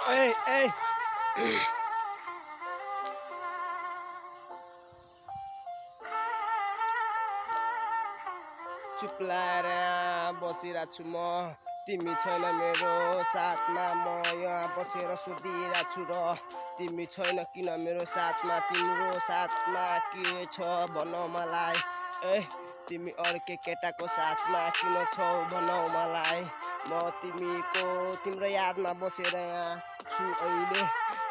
Ê, ê. चुप लाएर बसिरहेको छु म। तिमी छैन मेरो साथमा, म यहाँ बसेर सोधिरहेको छु र तिमी छैन किन मेरो साथमा। तिम्रो साथमा के छ भन मलाई। ए तिमी अर्कै केटाको साथमा किन छौ भन मलाई। म तिम्रो यादमा बसेर यहाँ छु अहिले।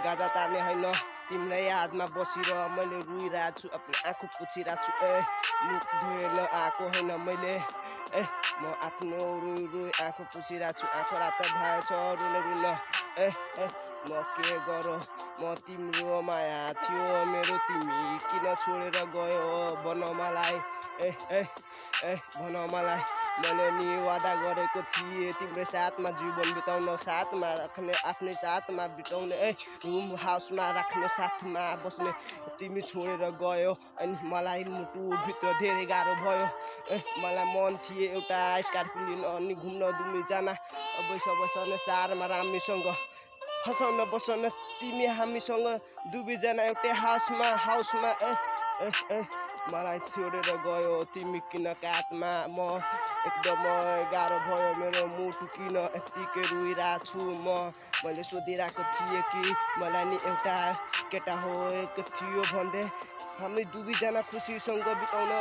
गाजा तार्ने होइन, तिम्रो यादमा बसेर मैले रुइरहेको छु, आफ्नो आँखु पुछिरहेको छु। मुख धोएर आएको होइन मैले। म आफ्नो रुई आँखु पुछिरहेको छु, आँखा रातो भएछ रुन। म के गरौँ, म तिम्रो माया थियो मेरो, तिमी किन छोडेर गयो भन मलाई। भन मलाई। मैले नि वादा गरेको थिएँ तिम्रो साथमा जीवन बिताउन, साथमा राख्ने, आफ्नै साथमा बिताउने, रुम हाउसमा राख्ने, साथमा बस्ने। तिमी छोडेर गयो अनि मलाई मुटुभित्र धेरै गाह्रो भयो। मलाई मन थिए एउटा स्कार्पियो लिन अनि घुम्न दुमी जान बसन सारमा राम्रोसँग हँसाउन बसाउन तिमी हामीसँग दुवैजना एउटै हाउसमा। मलाई छोडेर गयो तिमी किन काठमा। म एकदम गाह्रो भयो मेरो मुटु किन यत्तिकै रुइरहेको छु म। मैले सोधिरहेको थिएँ कि मलाई नि एउटा केटा होएको थियो भन्दै। हामी दुवैजना खुसीसँग बिताउन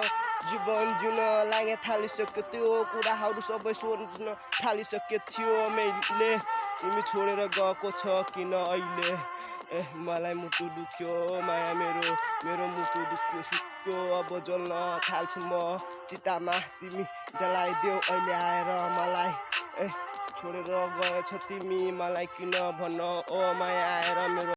जीवन जिउन लागि थालिसक्यो, त्यो कुराहरू सबै सोच्न थालिसकेको थियो मैले। तिमी छोडेर गएको छ किन अहिले। मलाई मुटु दुख्यो माया मेरो मुटु दुख्यो सुक्यो। अब जल्न थाल्छु म चितामा, तिमी जलाइदेऊ अहिले आएर मलाई। छोडेर गएछ तिमी मलाई किन भन ओ माया आएर मेरो।